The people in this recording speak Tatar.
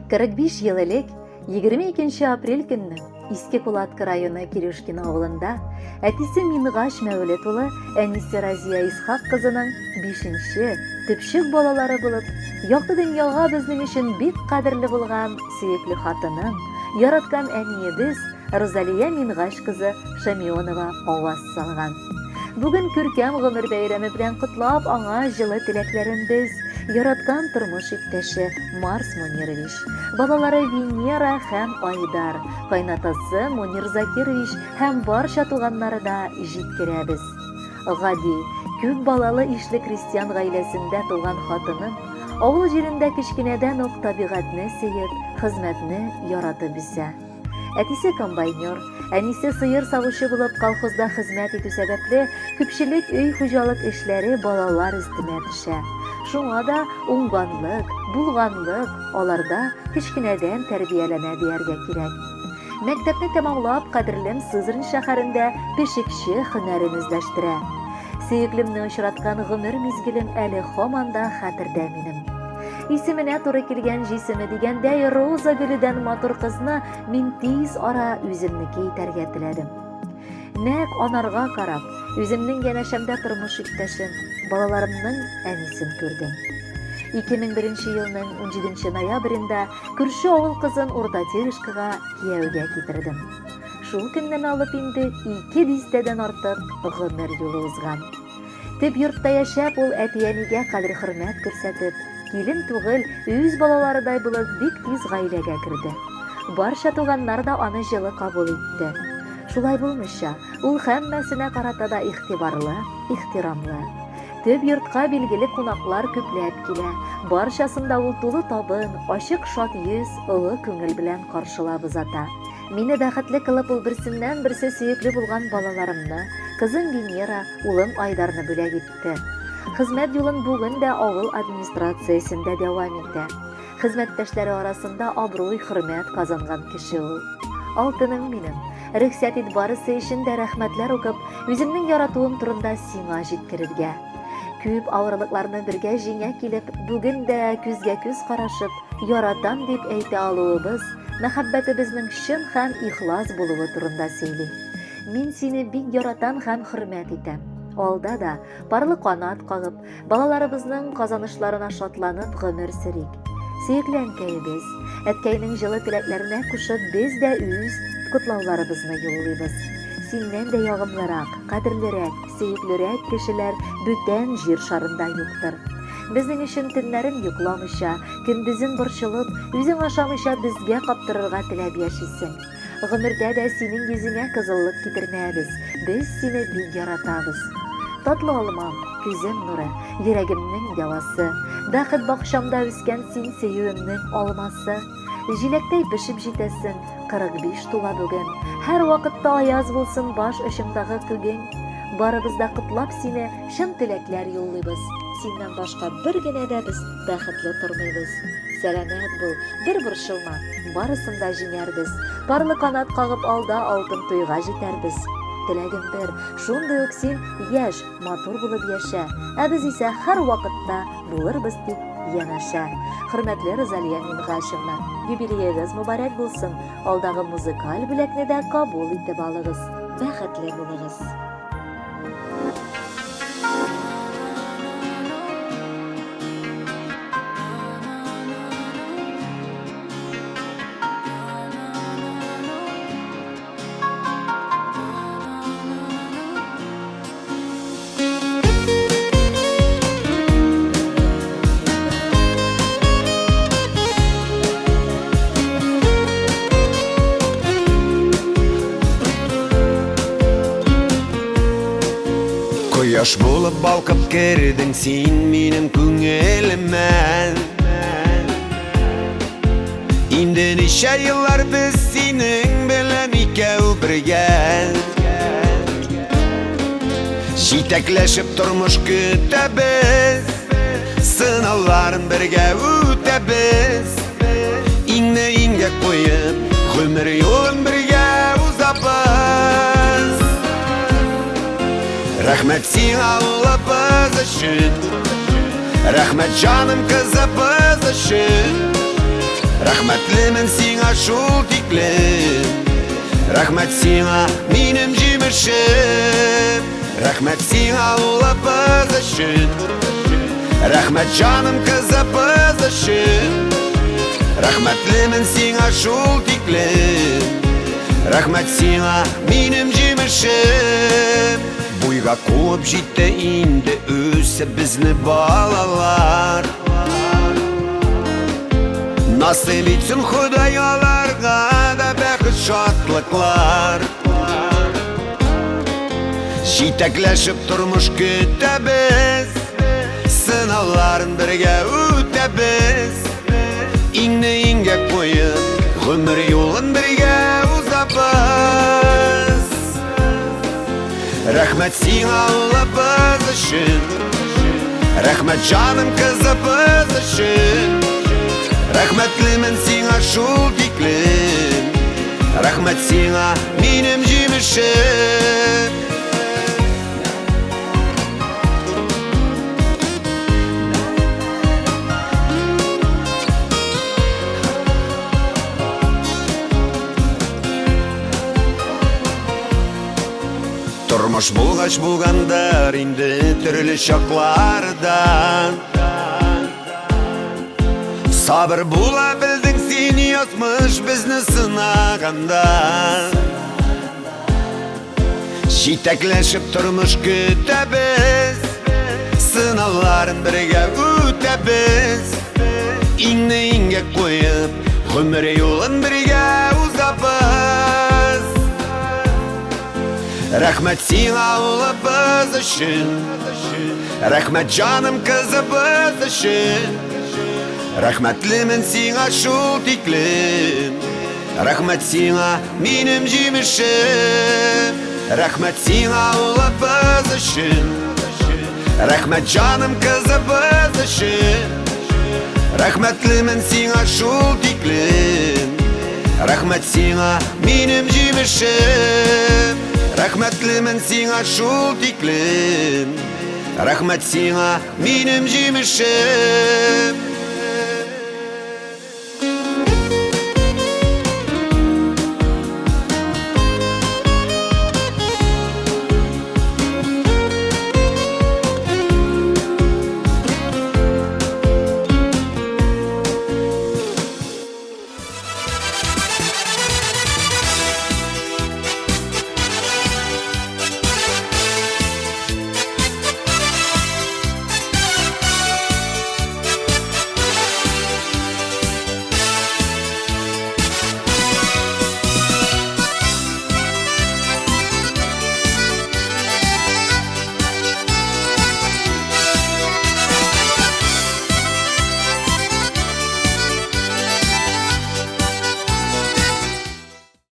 45 ел элек, 22 апрель көнне Иске Кулатка районы Кирюшкино авылында әтисе Мингач Мәүлет улы, әнисе Разия Исхак кызының бишенче, төпчек балалары булып, якты дөньяга безнең өчен бик кадерле булган сөекле хатыным, яраткан әниебез Рузалия Мингач кызы Шамионова аваз салган. Бүген күркәм гомер бәйрәме белән котлап, аңа җылы теләкләрен без, яраткан тормыш иптәше Марс Мунирович, балалары Венера һәм Айдар, кайнатасы Мунир Закирович һәм барча туганнары да җиткерәбез. Гади, күп балалы ишле крестьян гаиләсендә туган хатыным, авыл җирендә кечкенәдән үк табигатьне сөеп, хезмәтне яратып үсә. Әтисе комбайнер, әнисе сыер савучы булып колхозда хезмәт итү сәбәпле, күпчелек өй хуҗалык эшләре балалар өстенә төшә. Шуңа да уңганлык, булганлык аларда кечкенәдән тәрбияләнә дияргә кирәк. Мәктәпне тәмамлап, кадерлем Сызрань шәһәрендә пешекче һөнәрен үзләштерә. Сөеклемне очраткан гомер мизгелем әле һаман да хәтердә минем. Исеменә туры килгән җисеме дигәндәй, роза гөледән матур кызны мин тиз ара үземнеке итәргә теләдем. Нәкъ анарга карап, үземнең янәшәмдә тормыш иптәшем, балаларымның әнисен күрдем. 2001 елның 17 ноябрендә күрше авыл кызын Урта Терешкага кияүгә китердем. Шул көннән алып инде ике дистәдән артык гомер юлы узган. Төп йортта яшәп, ул әти-әнигә кадер-хөрмәт күрсәтеп, килен түгел, үз балаларыдай булып бик тиз гаиләгә керде. Барча туганнар да аны җылы кабул итте. Шулай булмыйча, ул һәммәсенә карата да игътибарлы, ихтирамлы. Төп йортка билгеле кунаклар күпләп килә. Барчасын да ул тулы табын, ачык шат йөз, олы күңел белән каршылап озата. Мине бәхетле кылып ул берсеннән-берсе сөекле булган балаларымны, кызым Венера, улым Айдарны бүләк итте. Хезмәт юлын бүген дә авыл администрациясендә дәвам итә. Хезмәттәшләре арасында абруй, хөрмәт казанган кеше ул. Алтыным минем, рөхсәт ит барысы өчен дә рәхмәтләр укып, үземнең яратуым турында сиңа җиткерергә. Күп авырлыкларны бергә җиңә килеп, бүген дә күзгә-күз карашып, яратам дип әйтә алуыбыз, мәхәббәтебезнең чын һәм ихлас булуы турында сөйли. Мин сине бик яратам һәм хөрмәт итәм. Алда да парлы канат кагып, балаларыбызның казанышларына шатланып гомер сөрик. Сөекле әнкәебез, әткәйнең җылы теләкләренә кушып, без дә үз котлауларыбызны юллыйбыз. Синнән дә ягымлырак, кадерлерәк, сөеклерәк кешеләр бүтән җир шарында юктыр. Безнең өчен төннәрен йокламыйча, көндезен борчылып, үзең ашамыйча безгә каптырырга теләп яшисең. Гомердә дә синең йөзеңә кызыллык китермәбез, без сине бик яратабыз. Татлы алмам, күзем нуры, йөрәгемнең дәвасы, бәхет бакчамда үскән син сөюемнең алмасы. Җиләктәй пешеп җитәсең, 45 тула бүген. Һәр вакытта аяз булсын баш очыңдагы күгең. Барыбыз да котлап сине, чын теләкләр юллыйбыз. Синнән башка бер генә дә без бәхетле тормыйбыз. Сәламәт бул, бер борчылма, барысын да җиңәрбез. Парлы канат кагып алда алтын туйга җитәрбез. Теләгем бер, шундый ук син яшь, матур булып яшә. Ә без исә һәрвакытта булырбыз тик янәшә. Хөрмәтле Розалия Мингашевна, юбилеегыз мөбарәк булсын. Алдагы музыкаль бүләкне дә кабул итеп алыгыз. Бәхетле булыгыз. Кояш булып балкып кердең син минем күңелемә. Инде ничә еллар без синең белән икәү бергә. Җитәкләшеп тормыш көтәбез, сынауларын бергә үтәбез. Иңне иңгә куеп, гомер юлын бергә узабыз. Рәхмәт сиңа улыбыз өчен, рәхмәт җаным кызыбыз өчен. Рәхмәтлемен сиңа шул тиклем. Рәхмәт сиңа, минем җимешем. Рәхмәт сиңа, улыбыз өчен. Рәхмәт җаным кызыбыз өчен. Рәхмәтлемен сиңа шул тиклем. Рәхмәт сиңа, минем җимешем. Буйга куып җитте инде үсеп безне балалар. Насыйп итсен Ходай аларга да бәхет шатлыклар. Җитәкләшеп тормыш көтәбез, сынауларын бергә үтәбез. Иңне иңгә куеп, гомер юлын бергә узабыз. Рәхмәт сиңа, улыбыз өчен. Рәхмәт җаным кызыбыз өчен. Рәхмәтлемен сиңа шул тиклем. Рәхмәт сиңа, минем җимешем. Тормыш булгач булгандыр инде төрле чаклардан. Сабыр була белдең син язмыш безне сынаганда. Җитәкләшеп тормыш көтәбез, сынауларын бергә үтәбез. Иңне иңгә куеп, гомер юлын бергә узабыз. Рәхмәт сиңа, улыбыз өчен. Рәхмәт җаным кызыбыз өчен. Рәхмәтлемен сиңа шул тиклем. Рәхмәт сиңа, минем җимешем. Рәхмәт сиңа, улыбыз өчен. Рәхмәт җаным кызыбыз өчен. Рәхмәтлемен сиңа шул тиклем. Рәхмәт сиңа, минем җимешем. Рәхмәтлемен сиңа шул тиклем. Рәхмәт сиңа, минем җимешем.